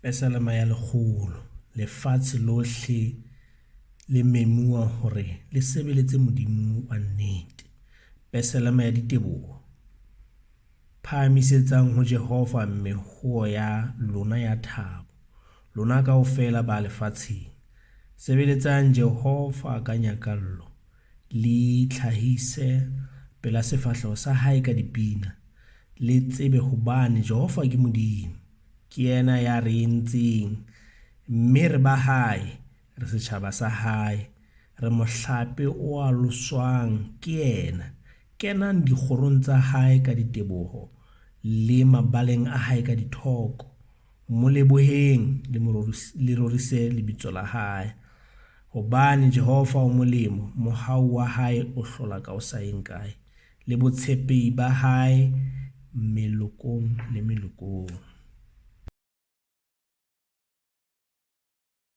Pesalema ya lekgolo. Lefatshe lohle le memuwa hore le sebeletse Modimo wa nnete. Pesalema ya diteboho. Phahamisetsang ho Jehova mehoo ya lona ya thabo, lona kaofela ba lefatsheng. Sebeletsang Jehova ka nyakallo, le itlhahise pela sefahleho sa hae ka dipina. Le tsebe hobane Jehova ke Modimo, ke yena ya re entseng, mme re ba hae, re setjhaba sa hae, re mohlape o aloswang ke yena. Kenang dikgorong tsa hae ka diteboho, le mabaleng a hae ka dithoko. Mo leboheng, le rorise lebitso la hae. Hobane Jehova o molemo, mohau wa hae o hlola ka o sa yeng kae, le botshepehi ba hae melokong le melokong.